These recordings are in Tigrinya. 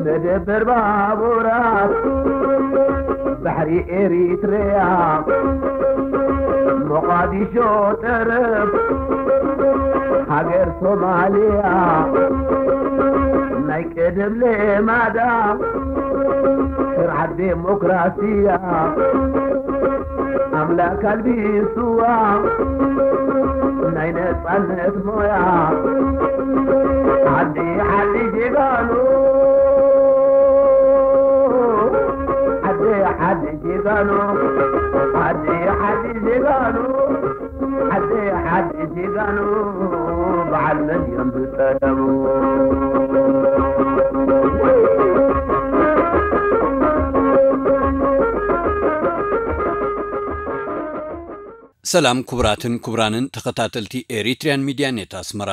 መደበር ባቡራት ባሕሪ ኤሪትሪያ፣ ሞቓዲሾ ጠረፍ ሃገር ሶማልያ፣ ናይ ቀደም ልማዳ ስርዓት ዴሞክራስያ፣ ኣምላክ ኣልቢስዋ ናይ ነጻነት ሞያ። ዓዲ ዓዲ ጀጋኑ፣ ዓዲ ዓዲ ጀጋኑ፣ ዓዲ ዓዲ ጀጋኑ፣ ዓዲ ዓዲ ጀጋኑ፣ በዓል መን እዮም ዝጠለሙ? ሰላም ክቡራትን ክቡራንን ተኸታተልቲ ኤሪትሪያን ሚድያ ኔት ኣስመራ።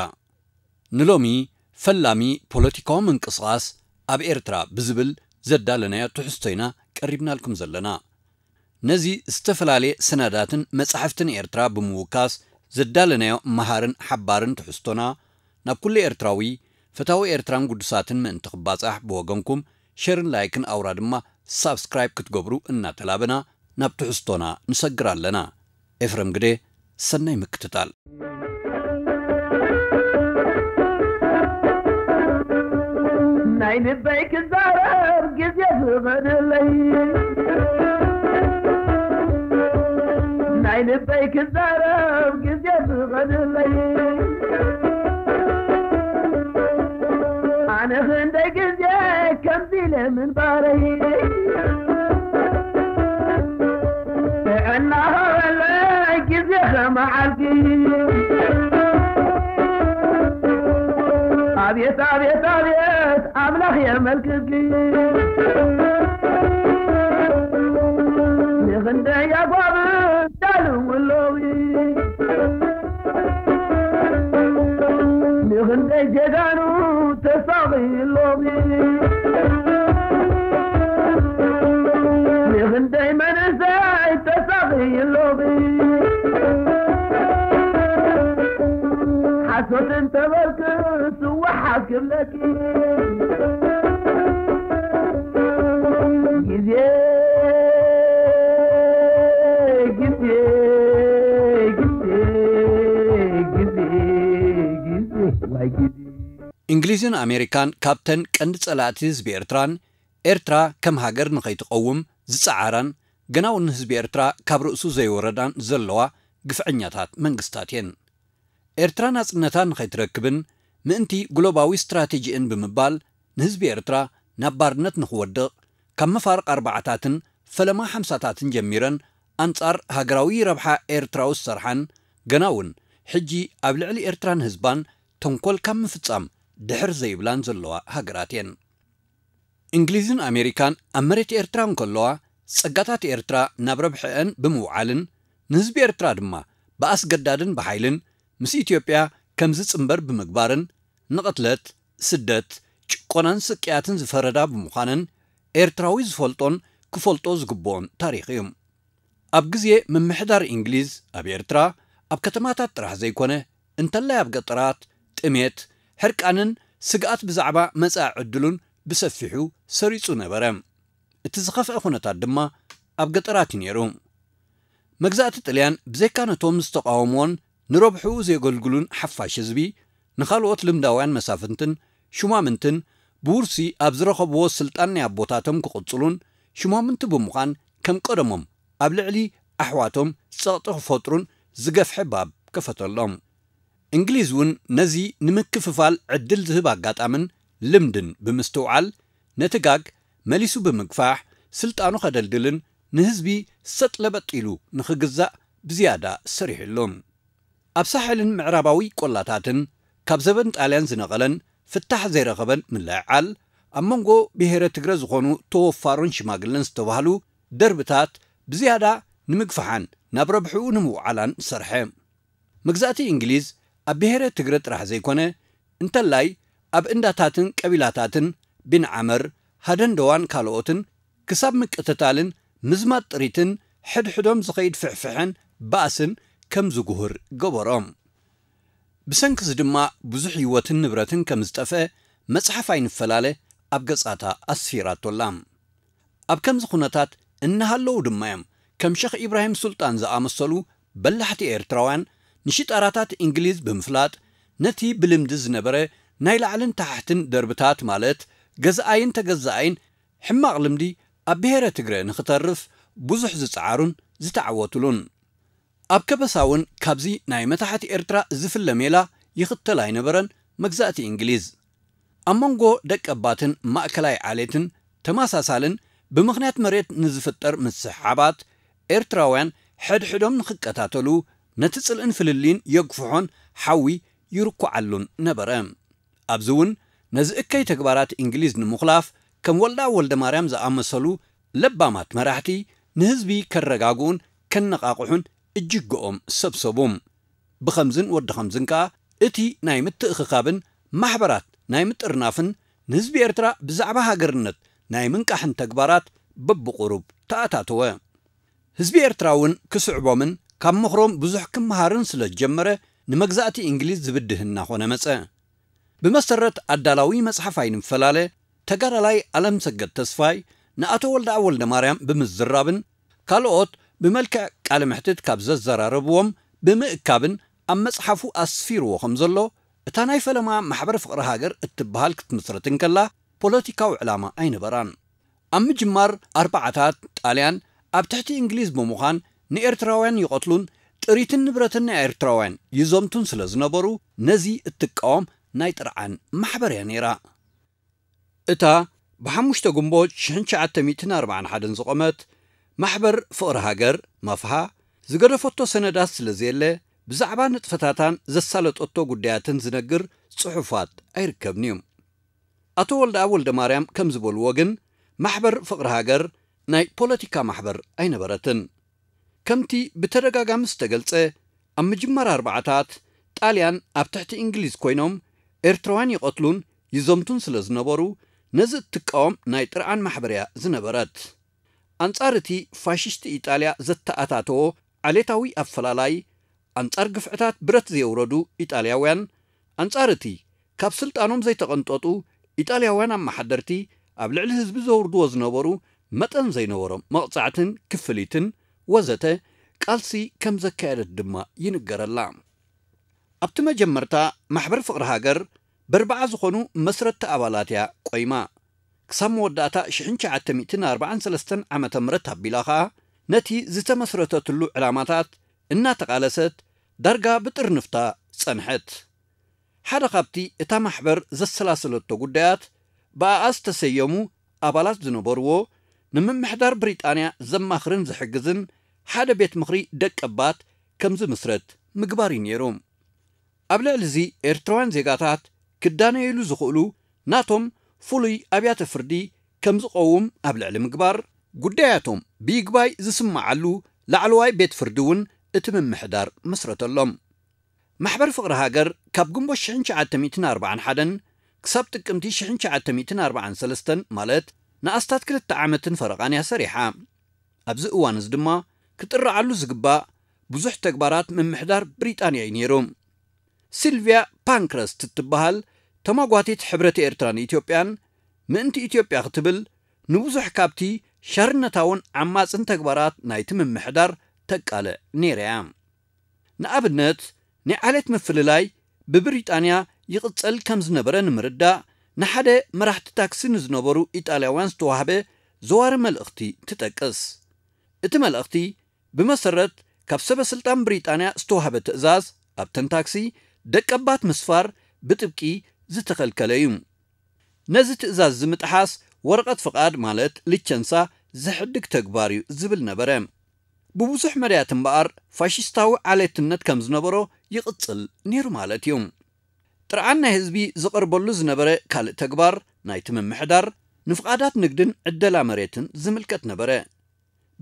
ንሎሚ ፈላሚ ፖለቲካዊ ምንቅስቓስ ኣብ ኤርትራ ብዝብል ዘዳለናዮ ትሕዝቶ ኢና ቀሪብናልኩም ዘለና። ነዚ ዝተፈላለየ ሰነዳትን መጻሕፍትን ኤርትራ ብምውካስ ዘዳለናዮ መሃርን ሓባርን ትሕዝቶና ናብ ኩሉ ኤርትራዊ ፈታዊ ኤርትራን ግዱሳትን ምእንቲ ክባጻሕ ብወገንኩም ሸርን ላይክን ኣውራ ድማ ሳብስክራይብ ክትገብሩ እናተላበና ናብ ትሕዝቶና ንሰግር ኣለና። ኤፍረም ግደ፣ ሰናይ ምክትታል። ናይ ልበይ ክዛረብ ግዜ ፍቐድለይ፣ ናይ ልበይ ክዛረብ ግዜ ፍቐድለይ። ኣነ ክንደይ ግዜ ከምዚ ኢለ ምንባረይ፣ ጥዕና ሃበለይ ግዜ ከመዓልኪ። ኣቤት ኣቤት ኣቤት ኣምላኽ የመልክትኪ። ንኽንደይ ኣጓብዝ ዳልው ኣለዊ፣ ንኽንደይ ጀጋኑ ተሳቒ ኣለዊ፣ ንኽንደይ መንእሰይ ተሳቒ ኣለዊ። ሓሶት እንተበልክስ ወሓት ክብለኪ። ግዜ፣ ግዜ፣ ግዜ፣ ግዜ፣ ግዜ፣ ዋይ ግዜ። እንግሊዝን ኣሜሪካን ካብተን ቀንዲ ጸላእቲ ህዝቢ ኤርትራን ኤርትራ ከም ሃገር ንኸይትቐውም ዝጸዓራን ገና እውን ንህዝቢ ኤርትራ ካብ ርእሱ ዘይወረዳን ዘለዋ ግፍዐኛታት መንግስታት እየን። ኤርትራ ናጽነታ ንኸይትረክብን ምእንቲ ግሎባዊ ስትራቴጂእን ብምባል ንህዝቢ ኤርትራ ናብ ባርነት ንኽወድቕ ካብ መፋርቕ ኣርባዓታትን ፈለማ ሓምሳታትን ጀሚረን ኣንጻር ሃገራዊ ረብሓ ኤርትራዊ ዝሰርሓን ገና እውን ሕጂ ኣብ ልዕሊ ኤርትራን ህዝባን ተንኮል ካብ ምፍጻም ድሕር ዘይብላን ዘለዋ ሃገራት እየን። እንግሊዝን ኣሜሪካን ኣብ መሬት ኤርትራ እንከለዋ ጸጋታት ኤርትራ ናብ ረብሐአን ብምውዓልን ንህዝቢ ኤርትራ ድማ ብኣስገዳድን ብሓይልን ምስ ኢትዮጵያ ከም ዝጽንበር ብምግባርን ንቕትለት፣ ስደት፣ ጭቆናን ስቅያትን ዝፈረዳ ብምዃነን ኤርትራዊ ዝፈልጦን ክፈልጦ ዝግብኦን ታሪኽ እዩ። ኣብ ግዜ ምምሕዳር እንግሊዝ ኣብ ኤርትራ ኣብ ከተማታት ጥራሕ ዘይኮነ እንተላይ ኣብ ገጠራት ጥሜት፣ ሕርቃንን ስግኣት ብዛዕባ መጻኢ ዕድሉን ብሰፊሑ ሰሪጹ ነበረ። እቲ ዝኸፍአ ኩነታት ድማ ኣብ ገጠራት እዩ ነይሩ። መግዛእቲ ጥልያን ብዘይካ ነቶም ዝተቓወምዎን ንረብሕኡ ዘየገልግሉን ሓፋሽ ህዝቢ ንኻልኦት ልምዳውያን መሳፍንትን ሹማምንትን ብውርሲ ኣብ ዝረኸብዎ ስልጣን ናይ ኣቦታቶም ክቕጽሉን ሹማምንቲ ብምዃን ከም ቀደሞም ኣብ ልዕሊ ኣሕዋቶም ጸቕጢ ክፈጥሩን ዝገፍሐ ባብ ከፈተሎም። እንግሊዝ እውን ነዚ ንምክፍፋል ዕድል ዝህብ ኣጋጣምን ልምድን ብምስትውዓል ነቲ ጋግ መሊሱ ብምግፋሕ ስልጣኑ ከደልድልን ንህዝቢ ሰጥ ለበጥ ኢሉ ንኽግዛእ ብዝያዳ ሰሪሕሉ። ኣብ ሳሕልን ምዕራባዊ ቆላታትን ካብ ዘበን ጣልያን ዝነቐለን ፍታሕ ዘይረኸበን ምልዕዓል ኣብ መንጎ ብሄረ ትግረ ዝኾኑ ተወፋሮን ሽማግለን ዝተባህሉ ደርብታት ብዝያዳ ንምግፋሓን ናብ ረብሕኡ ንምውዓላን ሰርሐ። መግዛእቲ እንግሊዝ ኣብ ብሄረ ትግረ ጥራሕ ዘይኮነ እንተላይ ኣብ እንዳታትን ቀቢላታትን ቢንዓመር፣ ሃደንደዋን ካልኦትን ክሳብ ምቅትታልን ምዝማጥ ጥሪትን ሕድሕዶም ዝኸይድ ፍሕፍሕን ባእስን ከም ዝጉህር ገበሮም። ብሰንኪዚ ድማ ብዙሕ ህይወትን ንብረትን ከም ዝጠፍአ መጽሓፍ ኣይንፈላለ ኣብ ገጻታ ኣስፊራቶ ኣላ። ኣብ ከምዚ ኩነታት እናሃለዉ ድማ እዮም ከም ሸኽ ኢብራሂም ሱልጣን ዝኣመሰሉ በላሕቲ ኤርትራውያን ንሽጣራታት እንግሊዝ ብምፍላጥ ነቲ ብልምዲ ዝነበረ ናይ ላዕልን ታሕትን ደርብታት ማለት ገዛኣይን ተገዛኣይን ሕማቕ ልምዲ ኣብ ብሄረ ትግረ ንኽተርፍ ብዙሕ ዝጸዓሩን ዝተዓወትሉን። ኣብ ከበሳ እውን ካብዚ ናይ መታሕት ኤርትራ ዝፍለ ሜላ ይኽተል ኣይነበረን መግዛእቲ እንግሊዝ። ኣብ መንጎ ደቀባትን ማእከላይ ዓሌትን ተመሳሳልን ብምኽንያት መሬት ንዝፍጠር ምስሕሓባት ኤርትራውያን ሕድሕዶም ንኽቀታተሉ ነቲ ጽልእን ፍልልይን የግፍሖን ሓዊ ይርኩዓሉን ነበረ። ኣብዚ እውን ነዚ እከይ ተግባራት እንግሊዝ ንምኹላፍ ከም ወልዳ ወልደ ማርያም ዝኣመሰሉ ለባማት መራሕቲ ንህዝቢ ከረጋግኡን ከነቓቕሑን እጅግኦም ሰብሰቡ። ብኸምዝን ወዲ ኸምዝን ከኣ እቲ ናይ ምትእኽኻብን ማሕበራት ናይ ምጥርናፍን ንህዝቢ ኤርትራ ብዛዕባ ሃገርነት ናይ ምንቃሕን ተግባራት በብቑሩብ ተኣታተወ። ህዝቢ ኤርትራ እውን ክስዕቦምን ካብ ምኽሮም ብዙሕ ክመሃርን ስለ ዝጀመረ ንመግዛእቲ እንግሊዝ ዝብድህ እናኾነ መጸ። ብመሰረት ኣዳላዊ መጽሓፍ ኣይንፈላለ ተጋዳላይ ኣለምሰገድ ተስፋይ ንኣቶ ወልደኣብ ወልደማርያም ብምዝራብን ካልኦት ብመልክዕ ቃለ መሕትት ካብ ዘዘራረብዎም ብምእካብን ኣብ መጽሓፉ ኣስፊርዎ ከም ዘሎ እታ ናይ ፈለማ ማሕበር ፍቕሪ ሃገር እትበሃል ክትምስረት እንከላ ፖለቲካዊ ዕላማ ኣይነበራን። ኣብ ምጅማር ኣርባዓታት ጣልያን ኣብ ትሕቲ እንግሊዝ ብምዃን ንኤርትራውያን ይቐትሉን ጥሪትን ንብረትን ናይ ኤርትራውያን ይዘምቱን ስለ ዝነበሩ ነዚ እትቃወም ናይ ጥርዓን ማሕበር እያ ነይራ። እታ ብ5 ግንቦት ሽሕን ትሽዓተ ሚእትን ኣርባዓን ሓደን ዝቖመት ማሕበር ፍቕሪ ሃገር፣ መፍሃ፣ ዝገደፈቶ ሰነዳት ስለ ዘየለ ብዛዕባ ንጥፈታታን ዘሳለጠቶ ጉዳያትን ዝነግር ጽሑፋት ኣይርከብን እዩ። ኣቶ ወልደኣብ ወልደማርያም ከም ዝበልዎ ግን ማሕበር ፍቕሪ ሃገር ናይ ፖለቲካ ማሕበር ኣይነበረትን። ከምቲ ብተደጋጋሚ ዝተገልጸ ኣብ ምጅማር ኣርባዓታት ጣልያን ኣብ ትሕቲ እንግሊዝ ኮይኖም ኤርትራውያን ይቐትሉን ይዘምቱን ስለ ዝነበሩ ነዚ እትቃወም ናይ ጥርዓን ማሕበር እያ ዝነበረት። ኣንጻር እቲ ፋሽስቲ ኢጣልያ ዘተኣታተዎ ዓሌታዊ ኣፈላላይ ኣንጻር ግፍዕታት ብረት ዘየውረዱ ኢጣልያውያን ኣንጻር እቲ ካብ ስልጣኖም ዘይተቐንጠጡ ኢጣልያውያን ኣመሓደርቲ ኣብ ልዕሊ ህዝቢ ዘውርድዎ ዝነበሩ መጠን ዘይነበሮም መቕጻዕትን ክፍሊትን ወዘተ ቃልሲ ከም ዘካየደት ድማ ይንገረላ። ኣብቲ መጀመርታ ማሕበር ፍቕሪ ሃገር በርባዓ ዝኾኑ መስረቲ ኣባላት እያ ቆይማ። ክሳብ መወዳእታ ሽሕን ትሽዓተ ሚእትን ኣርባዓን ሰለስተን ዓመተ ምህረት ኣቢላ ኸኣ ነቲ ዝተመስረተትሉ ዕላማታት እናተቓለሰት ዳርጋ ብጥርንፍታ ጸንሐት። ሓደ ካብቲ እታ ማሕበር ዘሰላሰለቶ ጉዳያት ብኣኣ ዝተሰየሙ ኣባላት ዝነበርዎ ንምምሕዳር ብሪጣንያ ዘማኽርን ዝሕግዝን ሓደ ቤት ምኽሪ ደቀባት ከም ዝምስረት ምግባር እዩ ነይሩ። ኣብ ልዕሊ እዚ ኤርትራውያን ዜጋታት ክዳነይሉ ዝኽእሉ ናቶም ፍሉይ ኣብያተ ፍርዲ ከም ዝቐውም ኣብ ልዕሊ ምግባር ጉዳያቶም ብይግባይ ዝስማዓሉ ላዕለዋይ ቤት ፍርዲ እውን እቲ ምምሕዳር መስረተሎም። ማሕበር ፍቕሪ ሃገር ካብ ግንቦት ሽሕን ትሽዓተ ሚእትን ኣርባዓን ሓደን ክሳብ ጥቅምቲ ሽሕን ትሽዓተ ሚእትን ኣርባዓን ሰለስተን ማለት ንኣስታት ክልተ ዓመትን ፈረቓን እያ ሰሪሓ። ኣብዚ እዋን እዚ ድማ ክጥርዓሉ ዝግባእ ብዙሕ ተግባራት ምምሕዳር ብሪጣንያ እዩ ነይሩ። ሲልቪያ ፓንክረስት እትበሃል ተማጓቲት ሕብረት ኤርትራን ኢትዮጵያን ምእንቲ ኢትዮጵያ ክትብል ንብዙሕ ካብቲ ሻርነታውን ዓማጽን ተግባራት ናይቲ ምምሕዳር ተቃልዕ ነይራ እያ። ንኣብነት ናይ ዓሌት ምፍልላይ ብብሪጣንያ ይቕጸል ከም ዝነበረ ንምርዳእ ንሓደ መራሕቲ ታክሲ ንዝነበሩ ኢጣልያውያን ዝተዋህበ ዘዋሪ መልእኽቲ ትጠቅስ። እቲ መልእኽቲ ብመሰረት ካብ ሰበ ስልጣን ብሪጣንያ ዝተዋህበ ትእዛዝ ኣብተን ታክሲ ደቀባት ምስፋር ብጥብቂ ዝተኸልከለ እዩ። ነዚ ትእዛዝ ዝምጥሓስ ወረቐት ፍቓድ ማለት ሊቸንሳ ዝሕድግ ተግባር እዩ ዝብል ነበረ። ብብዙሕ መዳያት እምበኣር ፋሽስታዊ ዓሌትነት ከም ዝነበሮ ይቕጽል ነይሩ ማለት እዩ። ጥርዓን ናይ ህዝቢ ዝቐርበሉ ዝነበረ ካልእ ተግባር ናይቲ ምምሕዳር ንፍቓዳት ንግድን ዕደላ መሬትን ዝምልከት ነበረ።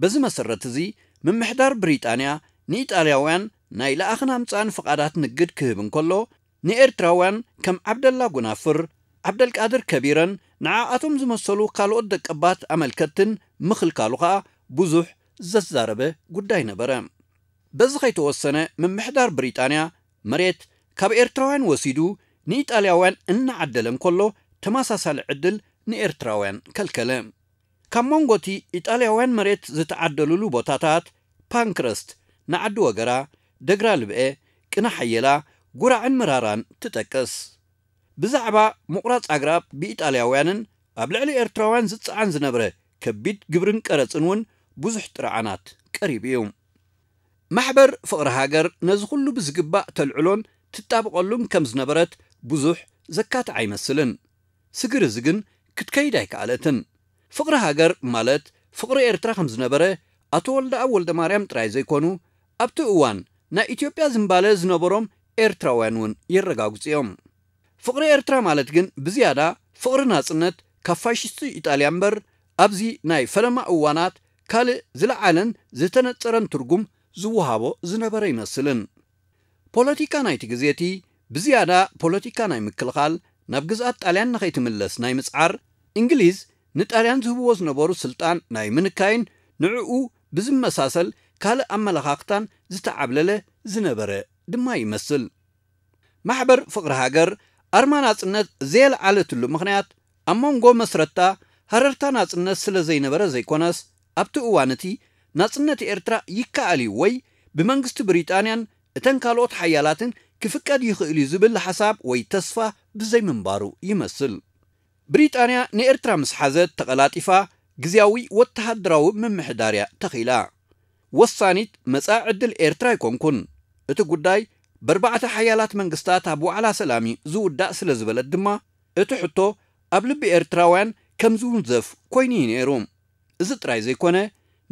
በዚ መሰረት እዚ ምምሕዳር ብሪጣንያ ንኢጣልያውያን ናይ ለኣኽን ኣምጻእን ፍቓዳት ንግድ ክህብ እንከሎ ንኤርትራውያን ከም ዓብደላ ጎናፍር፣ ዓብደልቃድር ከቢረን ንዓኣቶም ዝመሰሉ ካልኦት ደቀባት ኣመልከትን ምኽልካሉ ኸኣ ብዙሕ ዘዛረበ ጉዳይ ነበረ። በዚ ከይተወሰነ ምምሕዳር ብሪጣንያ መሬት ካብ ኤርትራውያን ወሲዱ ንኢጣልያውያን እናዓደለ እንከሎ፣ ተመሳሳሊ ዕድል ንኤርትራውያን ከልከለ። ካብ መንጎ እቲ ኢጣልያውያን መሬት ዝተዓደሉሉ ቦታታት፣ ፓንክረስት፣ ንዓዲ ወገራ፣ ደግራ ልብኤ፣ ቅነ ሓየላ፣ ጉራዕን መራራን ትጠቅስ። ብዛዕባ ምቑራጽ ኣግራብ ብኢጣልያውያንን ኣብ ልዕሊ ኤርትራውያን ዝጸዓን ዝነበረ ከቢድ ግብርን ቀረጽን እውን ብዙሕ ጥርዓናት ቀሪቡ እዩ። ማሕበር ፍቕሪ ሃገር ነዚ ኩሉ ብዝግባእ ተልዕሎን ትጣብቐሉን ከም ዝነበረት ብዙሕ ዘካትዕ ኣይመስልን። ስግር እዚ ግን ክትከይድ ኣይከኣለትን። ፍቕሪ ሃገር ማለት ፍቕሪ ኤርትራ ከም ዝነበረ ኣቶ ወልደኣብ ወልደማርያም ጥራይ ዘይኮኑ፣ ኣብቲ እዋን ናይ ኢትዮጵያ ዝንባለ ዝነበሮም ኤርትራውያን እውን የረጋግጹ እዮም። ፍቕሪ ኤርትራ ማለት ግን ብዝያዳ ፍቕሪ ናጽነት ካብ ፋሽስቲ ኢጣልያ እምበር፣ ኣብዚ ናይ ፈለማ እዋናት ካልእ ዝለዓለን ዝተነጸረን ትርጉም ዝወሃቦ ዝነበረ ኣይመስልን። ፖለቲካ ናይቲ ግዜ እቲ ብዝያዳ ፖለቲካ ናይ ምክልኻል፣ ናብ ግዝኣት ጣልያን ንኸይትምለስ ናይ ምጽዓር፣ እንግሊዝ ንጣልያን ዝህብዎ ዝነበሩ ስልጣን ናይ ምንካይን ንዕኡ ብዝመሳሰል ካልእ ኣመለኻኽታን ዝተዓብለለ ዝነበረ ድማ ይመስል። ማሕበር ፍቕሪ ሃገር ኣርማ ናጽነት ዘየልዓለትሉ ምኽንያት፣ ኣብ መንጎ መስረታ ሃረርታ ናጽነት ስለ ዘይነበረ ዘይኮነስ፣ ኣብቲ እዋን እቲ ናጽነት ኤርትራ ይከኣል እዩ ወይ ብመንግስቲ ብሪጣንያን እተን ካልኦት ሓያላትን ክፍቀድ ይኽእል እዩ ዝብል ሓሳብ ወይ ተስፋ ብዘይምንባሩ ይመስል። ብሪጣንያ ንኤርትራ ምስ ሓዘት ተቐላጢፋ ግዝያዊ ወተሃደራዊ ምምሕዳር እያ ተኺላ። ወሳኒት መጻኢ ዕድል ኤርትራ ኣይኮንኩን። እቲ ጉዳይ በርባዕተ ሓያላት መንግስታት ኣብ ዋዕላ ሰላም እዩ ዝውዳእ ስለ ዝበለት ድማ፣ እቲ ሕቶ ኣብ ልቢ ኤርትራውያን ከም ዝውንዘፍ ኮይኑ እዩ ነይሩ። እዚ ጥራይ ዘይኮነ፣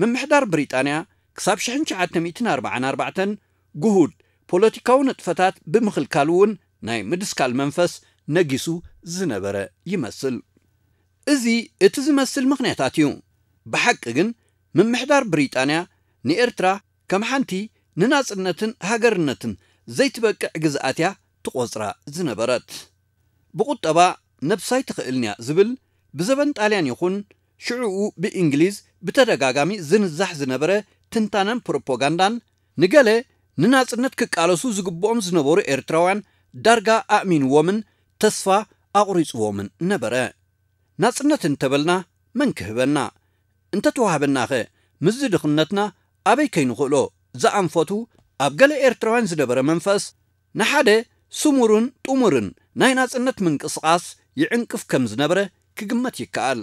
ምምሕዳር ብሪጣንያ ክሳብ ሽሕን ትሽዓተ ሚእትን ኣርባዓን ኣርባዕተን ግሁድ ፖለቲካዊ ንጥፈታት ብምኽልካሉ እውን ናይ ምድስካል መንፈስ ነጊሱ ዝነበረ ይመስል። እዚ እቲ ዝመስል ምኽንያታት እዩ። ብሓቂ ግን፣ ምምሕዳር ብሪጣንያ ንኤርትራ ከም ሓንቲ ንናጽነትን ሃገርነትን ዘይትበቅዕ ግዝኣት እያ ትቖጽራ ዝነበረት። ብቑጠባ ነብሳ ኣይትኽእልን እያ ዝብል ብዘበን ጣልያን ይኹን ሽዕኡ ብእንግሊዝ ብተደጋጋሚ ዝንዛሕ ዝነበረ ትንታነን ፕሮፓጋንዳን፣ ንገለ ንናጽነት ክቃለሱ ዝግብኦም ዝነበሩ ኤርትራውያን ዳርጋ ኣእሚንዎምን ተስፋ ኣቑሪጽዎምን ነበረ። ናጽነት እንተበልና መን ክህበና? እንተተዋህበናኸ ምስዚ ድኽነትና ኣበይ ከይንኽእሎ ዝኣንፈቱ ኣብ ገለ ኤርትራውያን ዝነበረ መንፈስ፣ ንሓደ ስሙርን ጥሙርን ናይ ናጽነት ምንቅስቓስ ይዕንቅፍ ከም ዝነበረ ክግመት ይከኣል።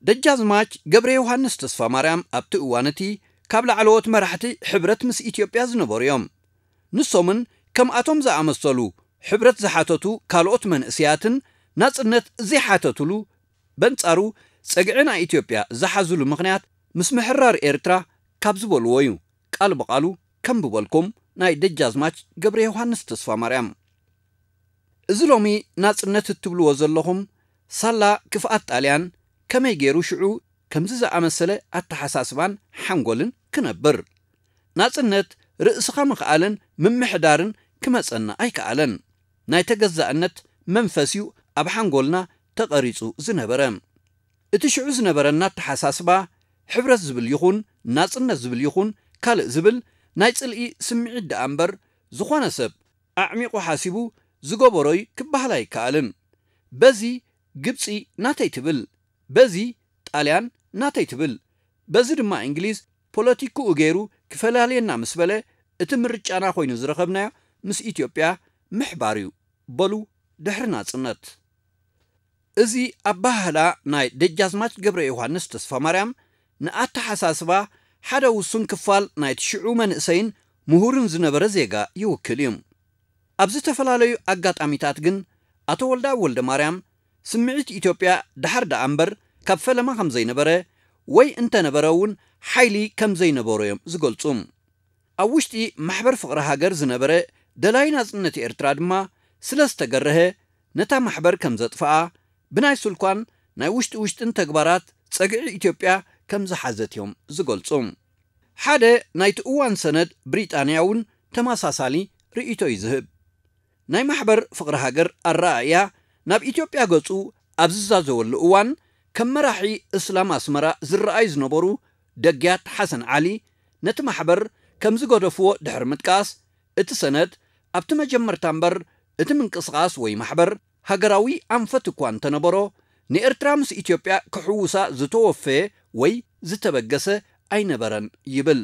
ደጃዝማች ገብረ ዮሃንስ ተስፋ ማርያም ኣብቲ እዋን እቲ ካብ ላዕለዎት መራሕቲ ሕብረት ምስ ኢትዮጵያ ዝነበሩ እዮም። ንሶምን ከምኣቶም ዝኣመሰሉ ሕብረት ዝሓተቱ ካልኦት መንእሰያትን ናጽነት ዘይሓተቱሉ፣ በንጻሩ ጸግዒ ናይ ኢትዮጵያ ዝሓዙሉ ምኽንያት ምስ ምሕራር ኤርትራ ካብ ዝበልዎ እዩ። ቃል ብቓሉ ከንብበልኩም፣ ናይ ደጃዝማች ገብረ ዮሃንስ ተስፋ ማርያም። እዚ ሎሚ ናጽነት እትብልዎ ዘለኹም ሳላ ክፍኣት ጣልያን ከመይ ገይሩ ሽዑ ከምዚ ዝኣመሰለ ኣተሓሳስባን ሓንጎልን ክነብር? ናጽነት ርእስኻ ምኽኣልን ምምሕዳርን ክመጸና ኣይከኣለን። ናይ ተገዛእነት መንፈስ እዩ ኣብ ሓንጎልና ተቐሪጹ ዝነበረ። እቲ ሽዑ ዝነበረና ኣተሓሳስባ፣ ሕብረት ዝብል ይኹን ናጽነት ዝብል ይኹን ካልእ ዝብል፣ ናይ ጽልኢ ስምዒት ደኣ እምበር፣ ዝኾነ ሰብ ኣዕሚቑ ሓሲቡ ዝገበሮ'ዩ ክበሃል ኣይከኣልን። በዚ ግብጺ ናተይ ትብል፣ በዚ ጣልያን ናተይ ትብል፣ በዚ ድማ እንግሊዝ ፖለቲክኡ ገይሩ ክፈላልየና ምስ በለ፣ እቲ ምርጫና ኮይኑ ዝረኸብናዮ ምስ ኢትዮጵያ ምሕባር እዩ በሉ ድሕሪ ናጽነት። እዚ ኣበሃህላ ናይ ደጃዝማች ገብረ ዮሃንስ ተስፋ ማርያም ንኣተሓሳስባ ሓደ ውሱን ክፋል ናይቲ ሽዑ መንእሰይን ምሁርን ዝነበረ ዜጋ ይውክል እዩ። ኣብ ዝተፈላለዩ ኣጋጣሚታት ግን ኣቶ ወልደኣብ ወልደ ማርያም ስምዒት ኢትዮጵያ ደሓር ደኣ እምበር ካብ ፈለማ ከም ዘይነበረ ወይ እንተነበረ እውን ሓይሊ ከም ዘይነበሮ እዮም ዝገልጹ። ኣብ ውሽጢ ማሕበር ፍቕሪ ሃገር ዝነበረ ደላይ ናጽነት ኤርትራ ድማ ስለ ዝተገረሀ ነታ ማሕበር ከም ዘጥፍኣ፣ ብናይ ስልኳን ናይ ውሽጢ ውሽጥን ተግባራት ጸግዒ ኢትዮጵያ ከም ዝሓዘት እዮም ዝገልጹ። ሓደ ናይቲ እዋን ሰነድ ብሪጣንያ እውን ተመሳሳሊ ርእይቶ እዩ ዝህብ። ናይ ማሕበር ፍቕሪ ሃገር ኣረኣእያ ናብ ኢትዮጵያ ገጹ ኣብ ዝዛዘወሉ እዋን፣ ከም መራሒ እስላም ኣስመራ ዝረኣዩ ዝነበሩ ደግያት ሓሰን ዓሊ ነቲ ማሕበር ከም ዝገደፍዎ ድሕሪ ምጥቃስ፣ እቲ ሰነድ ኣብቲ መጀመርታ እምበር እቲ ምንቅስቓስ ወይ ማሕበር ሃገራዊ ኣንፈት እኳ እንተነበሮ፣ ንኤርትራ ምስ ኢትዮጵያ ክሕውሳ ዝተወፈየ ወይ ዝተበገሰ ኣይነበረን ይብል።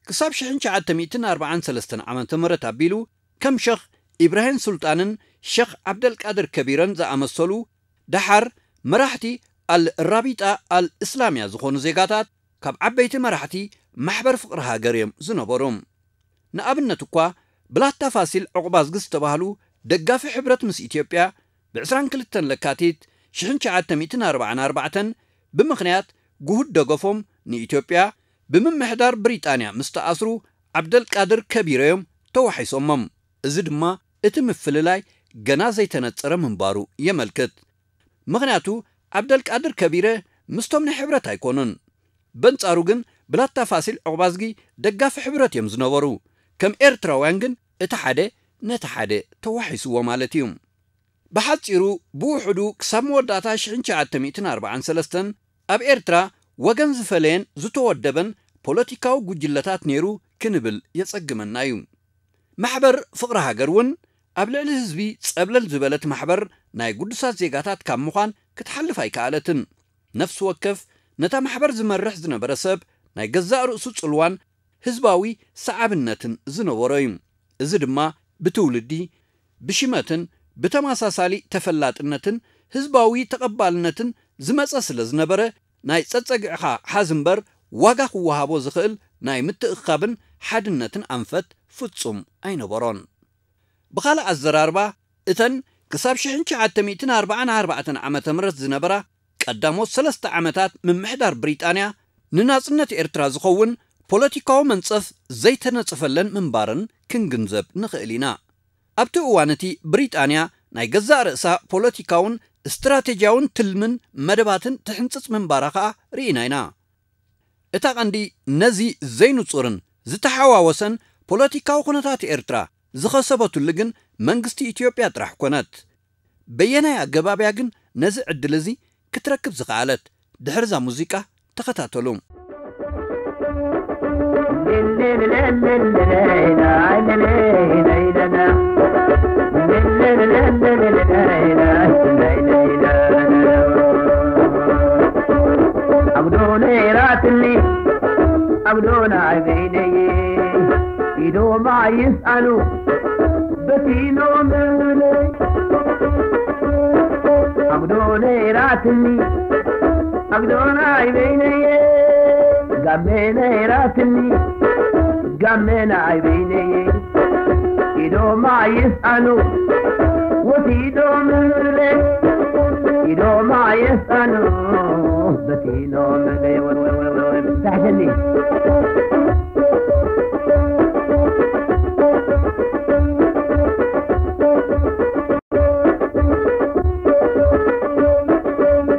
ክሳብ ሽሕን ትሽዓተ ሚእትን ኣርባዓን ሰለስተን ዓመተ ምህረት ኣቢሉ ከም ሸኽ ኢብራሂም ሱልጣንን ሸኽ ዓብደልቃድር ከቢረን ዝኣመሰሉ፣ ደሓር መራሕቲ ኣል ራቢጣ ኣል እስላምያ ዝኾኑ ዜጋታት ካብ ዓበይቲ መራሕቲ ማሕበር ፍቕሪ ሃገር እዮም ዝነበሩ። ንኣብነት እኳ ብላታ ፋሲል ዑቕባዝጊ ዝተባህሉ ደጋፊ ሕብረት ምስ ኢትዮጵያ ብ ዕስራን ክልተን ለካቲት ሽሕን ትሽዓተ ሚእትን ኣርባዓን ኣርባዕተን ብምኽንያት ግሁድ ደገፎም ንኢትዮጵያ ብምምሕዳር ብሪጣንያ ምስ ተኣስሩ ዓብደልቃድር ከቢረ እዮም ተዋሒሶሞም። እዚ ድማ እቲ ምፍልላይ ገና ዘይተነጸረ ምንባሩ የመልክት። ምኽንያቱ ዓብደልቃድር ከቢረ ምስቶም ናይ ሕብረት ኣይኮኑን። በንጻሩ ግን ብላታ ፋሲል ዑቕባዝጊ ደጋፊ ሕብረት እዮም ዝነበሩ። ከም ኤርትራውያን ግን እቲ ሓደ ነቲ ሓደ ተዋሒስዎ ማለት እዩ። ብሓጺሩ ብውሕዱ ክሳብ መወዳእታ ሽሕን ትሽዓተ ሚእትን ኣርባዓን ሰለስተን ኣብ ኤርትራ ወገን ዝፈለየን ዝተወደበን ፖለቲካዊ ጉጅለታት ነይሩ ክንብል የጸግመና እዩ። ማሕበር ፍቕሪ ሃገር እውን ኣብ ልዕሊ ህዝቢ ጸብለል ዝበለት ማሕበር ናይ ግዱሳት ዜጋታት ካብ ምዃን ክትሓልፍ ኣይከኣለትን። ነፍሲ ወከፍ ነታ ማሕበር ዝመርሕ ዝነበረ ሰብ ናይ ገዛእ ርእሱ ጽልዋን ህዝባዊ ሰዓብነትን ዝነበሮ እዩ። እዚ ድማ ብትውልዲ፣ ብሽመትን ብተመሳሳሊ ተፈላጥነትን ህዝባዊ ተቐባልነትን ዝመጸ ስለ ዝነበረ፣ ናይ ጸጸግዕኻ ሓዝ እምበር ዋጋ ክወሃቦ ዝኽእል ናይ ምትእኽኻብን ሓድነትን ኣንፈት ፍጹም ኣይነበሮን። ብኻልእ ኣዘራርባ፣ እተን ክሳብ ሽሕን ትሽዓተ ሚእትን ኣርባዓን ኣርባዕተን ዓመተ ምህረት ዝነበራ ቀዳሞት ሰለስተ ዓመታት ምምሕዳር ብሪጣንያ ንናጽነት ኤርትራ ዝኸውን ፖለቲካዊ መንጸፍ ዘይተነጸፈለን ምንባረን ክንግንዘብ ንኽእል ኢና። ኣብቲ እዋን እቲ ብሪጣንያ ናይ ገዛእ ርእሳ ፖለቲካውን ስትራቴጂያውን ትልምን መደባትን ትሕንጽጽ ምንባራ ኸኣ ርኢና ኢና። እታ ቀንዲ ነዚ ዘይንጹርን ዝተሓዋወሰን ፖለቲካዊ ኩነታት ኤርትራ ዝኸሰበትሉ ግን መንግስቲ ኢትዮጵያ ጥራሕ ኮነት። በየናይ ኣገባብ እያ ግን ነዚ ዕድል እዚ ክትረክብ ዝኸኣለት? ድሕሪ እዛ ሙዚቃ ተኸታተሉ። ኣጉዶ ነይራትኒ፣ ኣጉዶ ናይ በይነይ፣ ኢዶማ ይስኣሉ በቲኖምለይ። ኣጉዶ ነይራትኒ፣ ኣጉዶ ናይ በይነየ፣ ጋሜ ነይራትኒ፣ ጋሜ ናይ በይነየ። ኢዶማ ይስኣሉ ወሲዶምለይ፣ ኢዶማ ይስኣሉ በቲኖምለይ። ወይ፣ ወይ፣ ወይ፣ ወይ፣ ወይ፣ ብታሕተኒ።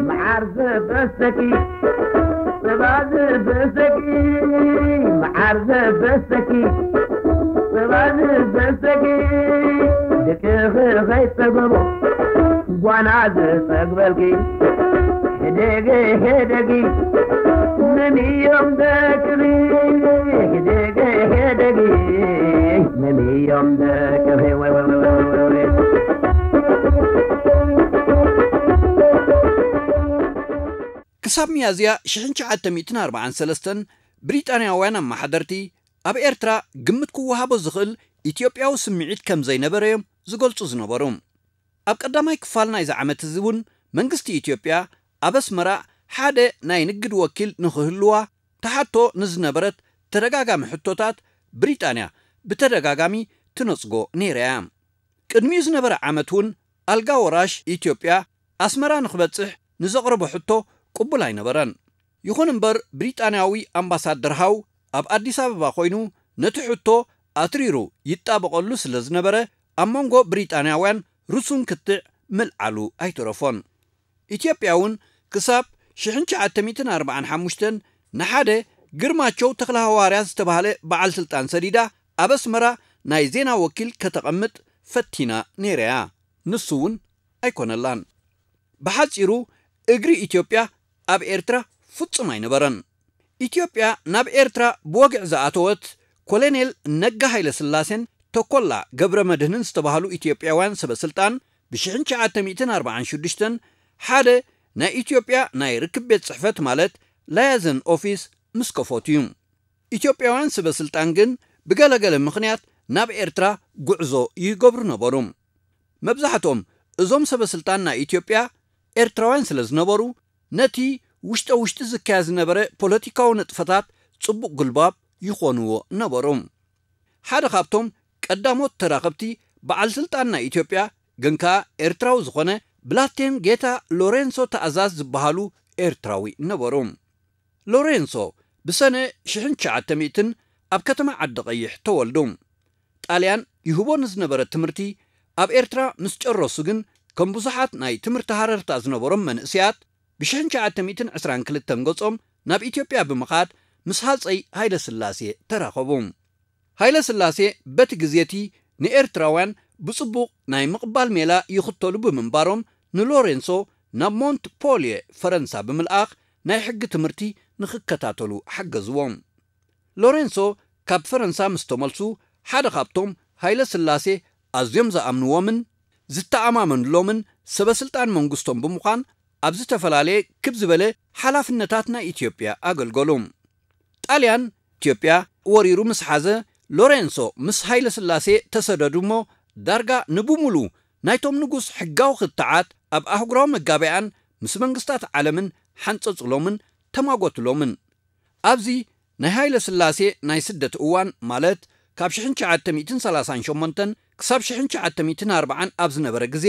መዓር ዘፈሰኪ፣ ጸባ ዘፈሰኪ፣ መዓር ዘፈሰኪ፣ ጸባ ዘፈሰኪ፣ ደቅኺ ከይጸገቦ ጓና ዘጸግበልኪ፣ ሕደጊ፣ ሕደጊ፣ መን እዮም ደቅኺ? ሕደጊ፣ ሕደጊ፣ መን እዮም ደቅኺ? ወይ፣ ወይ፣ ወይ፣ ወይ፣ ወይ፣ ወይ። ክሳብ ሚያዝያ ሽሕን ትሽዓተ ሚእትን ኣርባዓን ሰለስተን ብሪጣንያውያን ኣመሓደርቲ ኣብ ኤርትራ ግምት ክወሃቦ ዝኽእል ኢትዮጵያዊ ስምዒት ከም ዘይነበረ እዮም ዝገልጹ ዝነበሩ። ኣብ ቀዳማይ ክፋል ናይዚ ዓመት እዚ እውን መንግስቲ ኢትዮጵያ ኣብ ኣስመራ ሓደ ናይ ንግድ ወኪል ንኽህልዋ ትሓቶ ንዝነበረት ተደጋጋሚ ሕቶታት ብሪጣንያ ብተደጋጋሚ ትነጽጎ ነይራ እያ። ቅድሚኡ ዝነበረ ዓመት እውን ኣልጋ ወራሽ ኢትዮጵያ ኣስመራ ንኽበጽሕ ንዘቕረቦ ሕቶ ቅቡል ኣይነበረን። ይኹን እምበር ብሪጣንያዊ ኣምባሳደር ሃው ኣብ ኣዲስ ኣበባ ኮይኑ ነቲ ሕቶ ኣትሪሩ ይጣበቐሉ ስለ ዝነበረ ኣብ መንጎ ብሪጣንያውያን ርሱን ክትዕ ምልዓሉ ኣይተረፎን። ኢትዮጵያ እውን ክሳብ ሽሕን ትሽዓተ ሚእትን ኣርባዓን ሓሙሽተን ንሓደ ግርማቸው ተኽለሃዋርያ ዝተባህለ በዓል ስልጣን ሰዲዳ ኣብ ኣስመራ ናይ ዜና ወኪል ከተቐምጥ ፈቲና ነይራ እያ። ንሱ እውን ኣይኮነላን። ብሓጺሩ እግሪ ኢትዮጵያ ኣብ ኤርትራ ፍጹም ኣይነበረን። ኢትዮጵያ ናብ ኤርትራ ብወግዒ ዝኣተወት ኮሎኔል ነጋ ሃይለ ስላሴን ተኮላ ገብረ መድህንን ዝተባህሉ ኢትዮጵያውያን ሰበ ስልጣን ብሽሕን ትሽዓተ ሚእትን ኣርባዓን ሽዱሽተን ሓደ ናይ ኢትዮጵያ ናይ ርክብ ቤት ጽሕፈት ማለት ላያዘን ኦፊስ ምስ ከፈቱ እዩ። ኢትዮጵያውያን ሰበ ስልጣን ግን ብገለገለ ምኽንያት ናብ ኤርትራ ጉዕዞ ይገብሩ ነበሩ። መብዛሕትኦም እዞም ሰበ ስልጣን ናይ ኢትዮጵያ ኤርትራውያን ስለ ዝነበሩ ነቲ ውሽጠ ውሽጢ ዝካየድ ዝነበረ ፖለቲካዊ ንጥፈታት ጽቡቕ ግልባብ ይኾንዎ ነበሩ። ሓደ ካብቶም ቀዳሞት ተራኸብቲ በዓል ስልጣን ናይ ኢትዮጵያ ግን ከኣ ኤርትራዊ ዝኾነ ብላቴን ጌታ ሎሬንሶ ተኣዛዝ ዝበሃሉ ኤርትራዊ ነበሩ። ሎሬንሶ ብሰነ ሽሕን ትሽዓተ ሚእትን ኣብ ከተማ ዓዲ ቀይሕ ተወልዱ። ጣልያን ይህቦ ንዝነበረ ትምህርቲ ኣብ ኤርትራ ምስ ጨረሱ ግን ከም ብዙሓት ናይ ትምህርቲ ሃረርታ ዝነበሮም መንእስያት ብሽሕን ትሽዓተ ሚእትን ዕስራን ክልተን ገጾም ናብ ኢትዮጵያ ብምኻድ ምስ ሃጸይ ሃይለ ስላሴ ተራኸቡ። ሃይለ ስላሴ በቲ ግዜ እቲ ንኤርትራውያን ብጽቡቕ ናይ ምቕባል ሜላ ይኽተሉ ብምንባሮም ንሎሬንሶ ናብ ሞንት ፖልየ ፈረንሳ ብምልኣኽ ናይ ሕጊ ትምህርቲ ንኽከታተሉ ሓገዝዎም። ሎሬንሶ ካብ ፈረንሳ ምስ ተመልሱ ሓደ ካብቶም ሃይለ ስላሴ ኣዝዮም ዝኣምንዎምን ዝተኣማመንሎምን ሰበ ስልጣን መንግስቶም ብምዃን ኣብ ዝተፈላለየ ክብ ዝበለ ሓላፍነታት ናይ ኢትዮጵያ ኣገልገሉ። ጣልያን ኢትዮጵያ ወሪሩ ምስ ሓዘ ሎሬንሶ ምስ ሃይለ ስላሴ ተሰደዱ እሞ ዳርጋ ንብሙሉ ናይቶም ንጉስ ሕጋዊ ክትዓት ኣብ ኣህጉራዊ መጋበያን ምስ መንግስታት ዓለምን ሓንጸጽሎምን ተማጎትሎምን። ኣብዚ ናይ ሃይለ ስላሴ ናይ ስደት እዋን ማለት ካብ ሽሕን ትሽዓተ ሚእትን ሰላሳን ሸሞንተን ክሳብ ሽሕን ትሽዓተ ሚእትን ኣርባዓን ኣብ ዝነበረ ግዜ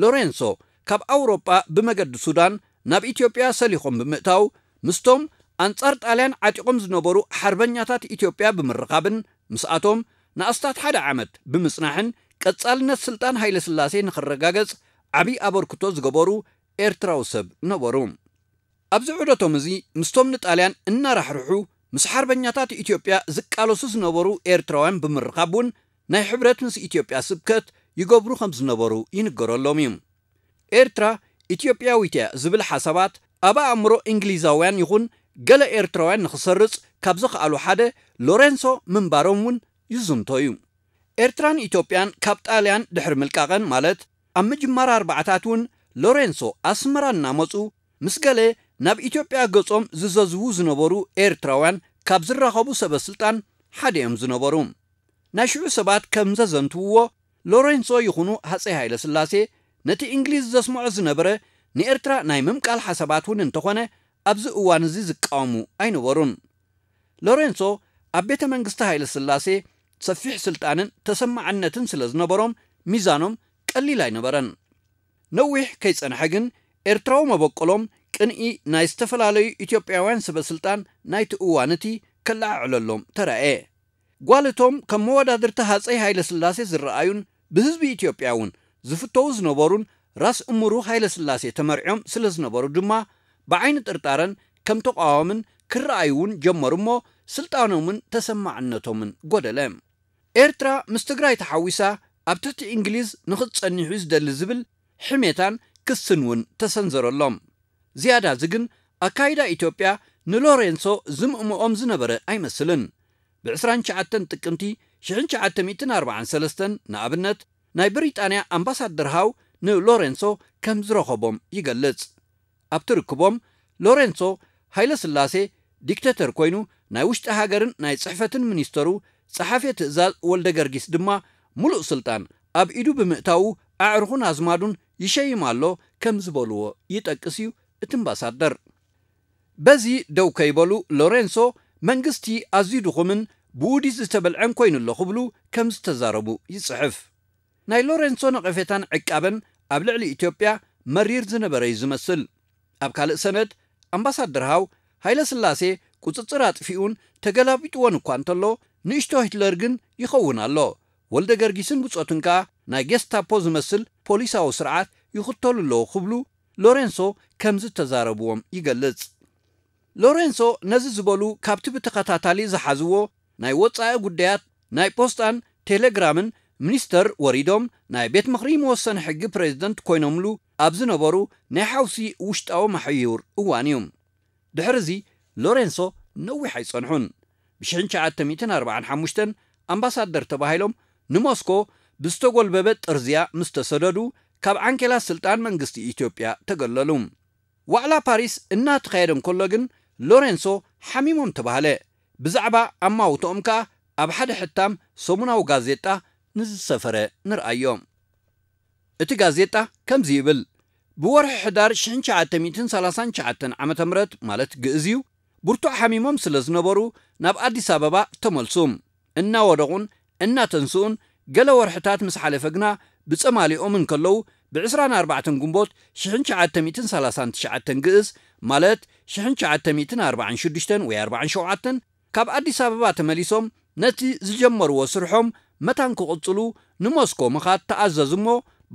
ሎሬንሶ ካብ ኣውሮጳ ብመገዲ ሱዳን ናብ ኢትዮጵያ ሰሊኾም ብምእታው ምስቶም ኣንጻር ጣልያን ዓጢቖም ዝነበሩ ሓርበኛታት ኢትዮጵያ ብምርኻብን ምስኣቶም ንኣስታት ሓደ ዓመት ብምጽናሕን ቀጻልነት ስልጣን ሃይለ ስላሴ ንኽረጋገጽ ዓቢ ኣበርክቶ ዝገበሩ ኤርትራዊ ሰብ ነበሩ። ኣብዚ ዑደቶም እዚ ምስቶም ንጣልያን እናራሕርሑ ምስ ሓርበኛታት ኢትዮጵያ ዝቃለሱ ዝነበሩ ኤርትራውያን ብምርኻብ እውን ናይ ሕብረት ምስ ኢትዮጵያ ስብከት ይገብሩ ከም ዝነበሩ ይንገረሎም እዩ። ኤርትራ ኢትዮጵያዊት እያ ዝብል ሓሳባት ኣብ ኣእምሮ እንግሊዛውያን ይኹን ገለ ኤርትራውያን ንኽሰርጽ ካብ ዘኽኣሉ ሓደ ሎሬንሶ ምንባሮም እውን ይዝንቶ እዩ። ኤርትራን ኢትዮጵያን ካብ ጣልያን ድሕሪ ምልቃቐን ማለት ኣብ ምጅማር ኣርባዓታት እውን ሎሬንሶ ኣስመራ እናመጹ ምስ ገለ ናብ ኢትዮጵያ ገጾም ዝዘዝዉ ዝነበሩ ኤርትራውያን ካብ ዝራኸቡ ሰበ ስልጣን ሓደ እዮም ዝነበሩ። ናይ ሽዑ ሰባት ከም ዘዘንትውዎ ሎሬንሶ ይኹኑ ሃጸይ ሃይለ ስላሴ ነቲ እንግሊዝ ዘስምዖ ዝነበረ ንኤርትራ ናይ ምምቃል ሓሳባት እውን እንተኾነ ኣብዚ እዋን እዚ ዝቃወሙ ኣይነበሩን። ሎሬንሶ ኣብ ቤተ መንግስቲ ሃይለ ስላሴ ሰፊሕ ስልጣንን ተሰማዕነትን ስለ ዝነበሮም ሚዛኖም ቀሊል ኣይነበረን። ነዊሕ ከይጸንሐ ግን ኤርትራዊ መበቆሎም ቅንኢ ናይ ዝተፈላለዩ ኢትዮጵያውያን ሰበ ስልጣን ናይቲ እዋን እቲ ከለዓዕለሎም ተራእየ። ጓል እቶም ከም መወዳድርቲ ሃጸይ ሃይለ ስላሴ ዝረኣዩን ብህዝቢ ኢትዮጵያ እውን ዝፍተዉ ዝነበሩን ራስ እምሩ ሃይለ ስላሴ ተመርዕዮም ስለ ዝነበሩ ድማ ብዓይኒ ጥርጣረን ከም ተቃዋምን ክረኣዩ እውን ጀመሩ እሞ ስልጣኖምን ተሰማዕነቶምን ጎደለ። ኤርትራ ምስ ትግራይ ተሓዊሳ ኣብ ትሕቲ እንግሊዝ ንኽትጸኒሑ ዝደሊ ዝብል ሕሜታን ክስን እውን ተሰንዘረሎም። ዝያዳ እዚ ግን ኣካይዳ ኢትዮጵያ ንሎሬንሶ ዝምእምኦም ዝነበረ ኣይመስልን። ብ ዕስራን ትሽዓተን ጥቅምቲ ሽሕን ትሽዓተ ሚእትን ኣርባዓን ሰለስተን ንኣብነት ናይ ብሪጣንያ ኣምባሳደር ሃው ንሎሬንሶ ከም ዝረኸቦም ይገልጽ። ኣብቲ ርክቦም ሎሬንሶ ሃይለ ስላሴ ዲክተተር ኮይኑ ናይ ውሽጢ ሃገርን ናይ ጽሕፈትን ሚኒስተሩ ጸሓፌ ትእዛዝ ወልደ ገርጊስ ድማ ምሉእ ስልጣን ኣብ ኢዱ ብምእታዉ ኣዕሩኹን ኣዝማዱን ይሸይም ኣሎ ከም ዝበልዎ ይጠቅስ እዩ እቲ ኣምባሳደር። በዚ ደው ከይበሉ ሎሬንሶ መንግስቲ ኣዝዩ ድኹምን ብውዲት ዝተበልዐን ኮይኑ ኣሎ ክብሉ ከም ዝተዛረቡ ይጽሕፍ። ናይ ሎሬንሶ ነቐፌታን ዕቃበን ኣብ ልዕሊ ኢትዮጵያ መሪር ዝነበረ እዩ ዝመስል። ኣብ ካልእ ሰነድ ኣምባሳደር ሃው ሃይለ ስላሴ ቁጽጽር ኣጥፊኡን ተገላቢጥዎን እኳ እንተሎ ንእሽቶ ሂትለር ግን ይኸውን ኣሎ። ወልደ ገርጊስን ብጾቱን ከኣ ናይ ጌስታፖ ዝመስል ፖሊሳዊ ስርዓት ይኽተሉ ኣለዉ ክብሉ ሎሬንሶ ከም ዝተዛረብዎም ይገልጽ። ሎሬንሶ ነዚ ዝበሉ ካብቲ ብተኸታታሊ ዝሓዝዎ ናይ ወጻኢ ጉዳያት ናይ ፖስጣን ቴሌግራምን ሚኒስተር ወሪዶም ናይ ቤት ምኽሪ መወሰኒ ሕጊ ፕሬዝደንት ኮይኖምሉ ኣብ ዝነበሩ ናይ ሓውሲ ውሽጣዊ መሐዩር እዋን እዩ። ድሕሪ እዚ ሎሬንሶ ነዊሕ ኣይጸንሑን። ብ ሽሕን ትሽዓተ ሚእትን ኣርባዓን ሓሙሽተን ኣምባሳደር ተባሂሎም ንሞስኮ ብዝተጎልበበ ጥርዝያ ምስ ተሰደዱ፣ ካብ ዓንኬላት ስልጣን መንግስቲ ኢትዮጵያ ተገለሉ። ዋዕላ ፓሪስ እናተኻየደ እንከሎ ግን፣ ሎሬንሶ ሓሚሞም ተባህለ። ብዛዕባ ኣማውትኦም ከኣ ኣብ ሓደ ሕታም ሰሙናዊ ጋዜጣ ንዝሰፈረ ንርኣዮ። እቲ ጋዜጣ ከምዚ ይብል፣ ብወርሒ ሕዳር ሽሕን ትሽዓተ ሚእትን ሰላሳን ትሽዓተን ዓመተ ምህረት ማለት ግእዝ እዩ፣ ብርቱዕ ሓሚሞም ስለ ዝነበሩ ናብ ኣዲስ ኣበባ ተመልሱ። እናወደቑን እናተንስኡን ገለ ወርሕታት ምስ ሓለፈ ግና ብጸማሊኦም እንከለዉ፣ ብ ዕስራን ኣርባዕተን ግንቦት ሽሕን ትሽዓተ ሚእትን ሰላሳን ትሽዓተን ግእዝ ማለት ሽሕን ትሽዓተ ሚእትን ኣርባዓን ሽዱሽተን ወይ ኣርባዓን ሸውዓተን ካብ ኣዲስ ኣበባ ተመሊሶም ነቲ ዝጀመርዎ ስርሖም መታን ክቕጽሉ ንሞስኮ ምኻድ ተኣዘዙ እሞ፣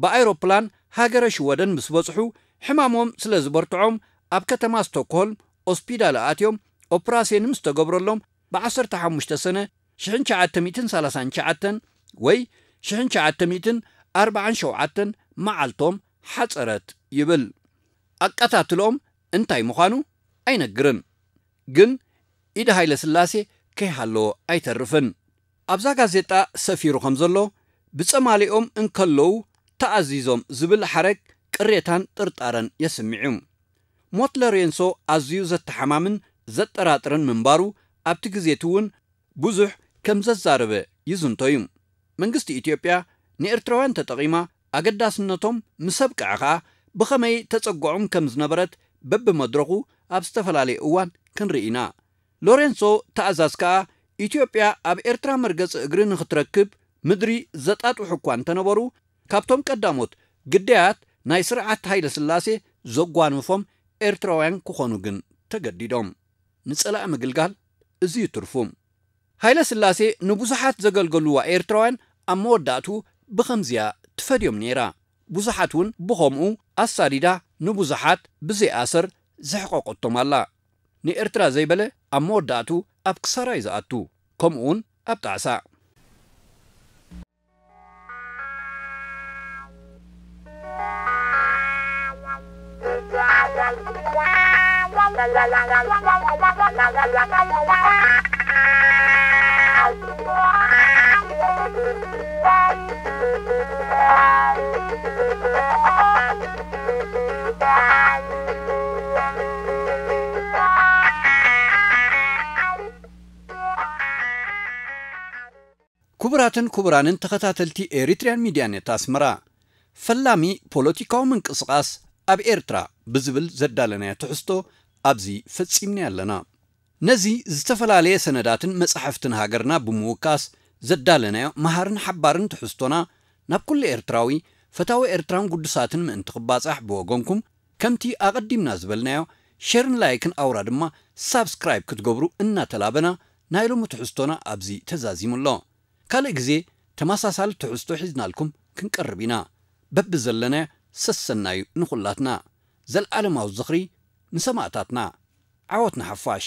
ብኣይሮፕላን ሃገረ ሽወደን ምስ በጽሑ፣ ሕማሞም ስለ ዝበርትዖም ኣብ ከተማ ስቶክሆልም ኦስፒዳል ኣትዮም ኦፕራስዮን ምስ ተገብረሎም፣ ብ ዓሰርተ ሓሙሽተ ሰነ ሽሕን ትሽዓተ ሚእትን ሰላሳን ትሽዓተን ወይ ሽሕን ትሽዓተ ሚእትን ኣርባዓን ሸውዓተን መዓልቶም ሓጸረት ይብል። ኣቀታትልኦም እንታይ ምዃኑ ኣይነግርን፣ ግን ኢድ ሃይለ ስላሴ ከይሃለዎ ኣይተርፍን። ኣብዛ ጋዜጣ ሰፊሩ ከም ዘሎ፣ ብጸማሊኦም እንከለዉ ተኣዚዞም ዝብል ሓረግ ቅሬታን ጥርጣረን የስምዕ እዩ። ሞት ሎሬንሶ ኣዝዩ ዘተሓማምን ዘጠራጥርን ምንባሩ ኣብቲ ግዜ እቲ እውን ብዙሕ ከም ዘዛረበ ይዝንቶ እዩ። መንግስቲ ኢትዮጵያ ንኤርትራውያን ተጠቒማ ኣገዳስነቶም ምስ ኣብቅዐ ኸኣ ብኸመይ ተጸግዖም ከም ዝነበረት በብመድረኹ ኣብ ዝተፈላለየ እዋን ክንርኢ ኢና። ሎሬንሶ ተኣዛዝ ከኣ ኢትዮጵያ ኣብ ኤርትራ መርገጺ እግሪ ንኽትረክብ ምድሪ ዘጣጥሑ እኳ እንተነበሩ፣ ካብቶም ቀዳሞት ግዳያት ናይ ስርዓት ሃይለ ስላሴ ዘጓነፎም ኤርትራውያን ክኾኑ ግን ተገዲዶም። ንጸላኢ ምግልጋል እዚ እዩ ትርፉ። ሃይለ ስላሴ ንብዙሓት ዘገልገሉዋ ኤርትራውያን ኣብ መወዳእቱ ብኸምዚያ ትፈድዮም ነይራ። ብዙሓት እውን ብኸምኡ ኣሳዲዳ ንብዙሓት ብዘይኣሰር ዘሕቐቆቶም ኣላ። ንኤርትራ ዘይበለ ኣብ መወዳእቱ ኣብ ክሳራ እዩ ዝኣቱ፣ ከምኡ እውን ኣብ ጣዕሳ። ክቡራትን ክቡራንን ተኸታተልቲ ኤሪትሪያን ሚድያ ኔት ኣስመራ፣ ፈላሚ ፖለቲካዊ ምንቅስቓስ ኣብ ኤርትራ ብዝብል ዘዳለናዮ ትሕዝቶ ኣብዚ ፈጺምና ኣለና። ነዚ ዝተፈላለየ ሰነዳትን መጻሕፍትን ሃገርና ብምውካስ ዘዳለናዮ መሃርን ሓባርን ትሕዝቶና ናብ ኩሉ ኤርትራዊ ፈታዊ ኤርትራን ግዱሳትን ምእንቲ ክባጻሕ ብወገንኩም ከምቲ ኣቐዲምና ዝበልናዮ ሸርን ላይክን ኣውራ ድማ ሳብስክራይብ ክትገብሩ እናተላበና ናይ ሎሚ ትሕዝቶና ኣብዚ ተዛዚሙ ኣሎ። ካልእ ግዜ ተመሳሳሊ ትሕዝቶ ሒዝናልኩም ክንቀርብ ኢና። በብዘለናዮ ሰሰናዩ ንኹላትና። ዘልኣለማዊ ዝኽሪ ንሰማእታትና። ዓወት ንሓፋሽ።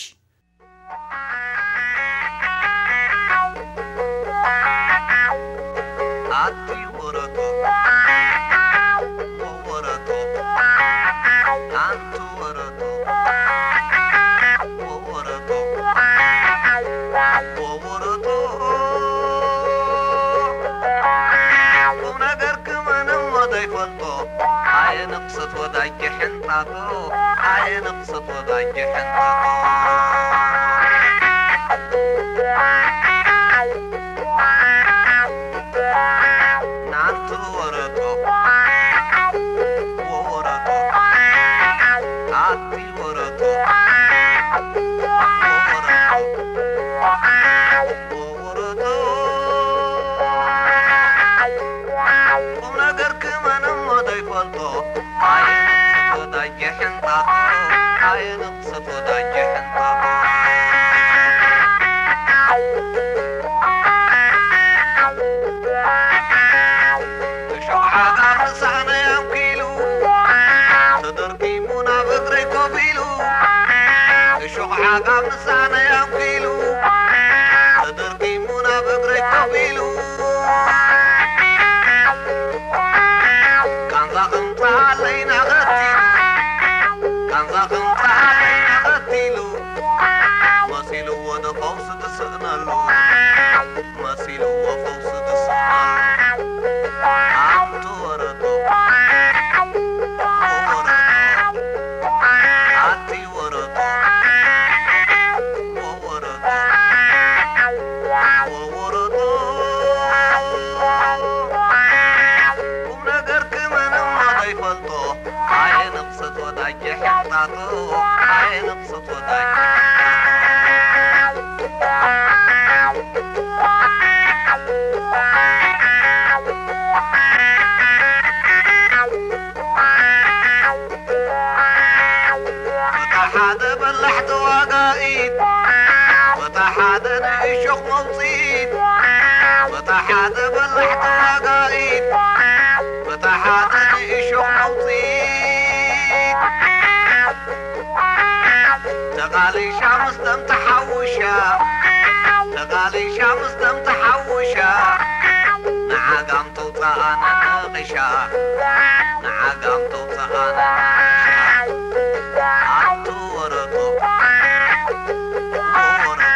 ኣቲ ወረቶ፣ ወረቶ፣ ኣንቲ ወረቶ፣ ወረቶ፣ ወረቶ። ቁም ነገር ክመን እሞ ዘይፈልጦ፣ ኣየ ንቕሰት ወዳጅ ሕንጣጦ፣ ኣየ ንቕሰት ወዳጅ ሕንጣጦ። ናንቲ ወረቶ፣ ወረቶ፣ ኣቲ ወረቶ፣ ወረቶ፣ ወረቶ። ቁም ነገር ክመን እሞ ዘይፈልጦ፣ ኣየ ንቕሰት ወዳጅ ሕንጣጦ፣ ኣየ ንቕሰት ወዳጅ ሕንጣጦ። እሾኽ ዓጋም ንሳዕናይ ኣንኪሉ፣ ተደርኪሙ ናብ እግረይ ኮፍ ኢሉ። እሾኽ ዓጋም ንሳዕናይ ኣንኪሉ፣ ተደርኪሙ ናብ እግረይ ኮፍ ኢሉ። ቃንዛ ክምጽኣለይ ናኸቲሉ፣ ቃንዛ ክምጽኣለይ ናኸቲሉ። መሲልዎ ዶ ፈውሲ ትስእነሉ፣ መሲልዎ ፈውሲ ትስእነሉ። ፈልጦ ኣየንቕሰት ወዳጀ ሕንጣጦ ኣየንቕሰት ወዳጀ በታ ሓደ በላሕ ተዋጋኢት በታ ሓደ ንእሾኽ መውፅኢት በታ ሓደ በላሕ ተዋጋኢት በታ ሓደ ንእሾኽ መውፅኢት ተቓሊሻ ምስ ደም ተሓውሻ ተቓሊሻ ምስ ደም ተሓውሻ ንዓጋም ተውፅኣና ንቕሻ ንዓጋም ተውፅኣና ንቕሻ ኣቲ ወረጦ ወረጦ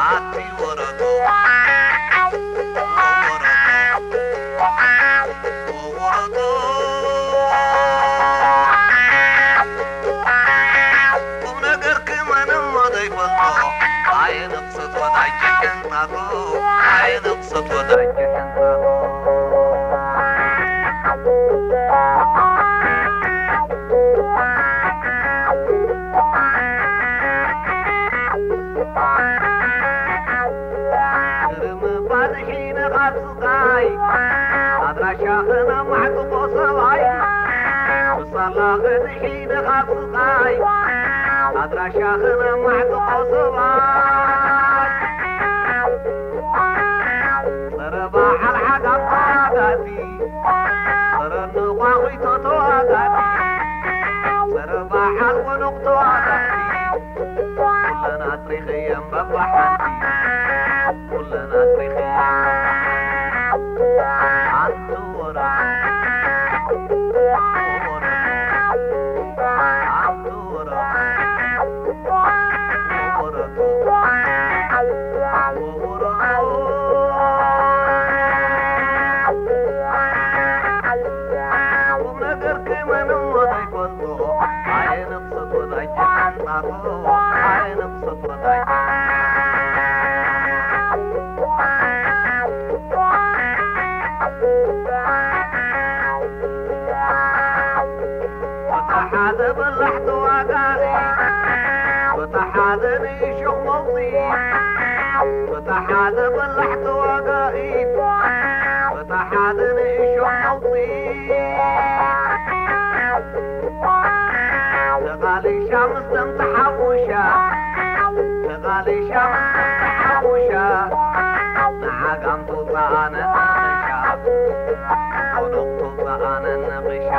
ኣቲ ወረጦ ወረጦ ቁም ነገርኪ መን እሞ ዘይፈልጦ ኣየንቕሰት ወዳጀ ሕንጣጦ ኣየንቕሰት ወዳጀ ሕንጣጦ ግርም ባዝሒ ነኻብ ስቓይ ኣድራሻኽን ኣብ ማዕጥቖ ሰብኣይ ምሳላ ኽድሒ ነኻብ ስቓይ ኣድራሻኽን ኣብ ማዕጥቖ ሰብኣይ ጸረ በዓል ዓጋም ተዋጋእቲ ጸረ ንቋኺቶ ተዋጋእቲ ጸረ በዓል ወኑቕ ተዋጋእቲ ኩለን ኣጥሪኸየን በባሓንቲ ኩለን ኣጥሪኸየን ሓንቲ ወረዶ ሓንቲ ወረዶ ወረዶ ወረዶ ቁም ነገርኪ መን እሞ ዘይፈልጦ ኣየንቕሰት ወዳጀ ሓንጣጦ ኣየንቕሰት ወዳጀ በታ ሓደ በላሕ ተዋጋኢ በታ ሓደ ንእሾኽ መውፅኢ በታ ሓደ በላሕ ተዋጋኢ በታ ሓደ ንእሾኽ መውፅኢ ተቓሊሻ ምስ ደም ተሓውሻ ተቓሊሻ ምስ ደም ተሓውሻ ንዓጋም ተውፅኣ ነንቕሻ ቁኑቕ ተውፅኣ ነንቕሻ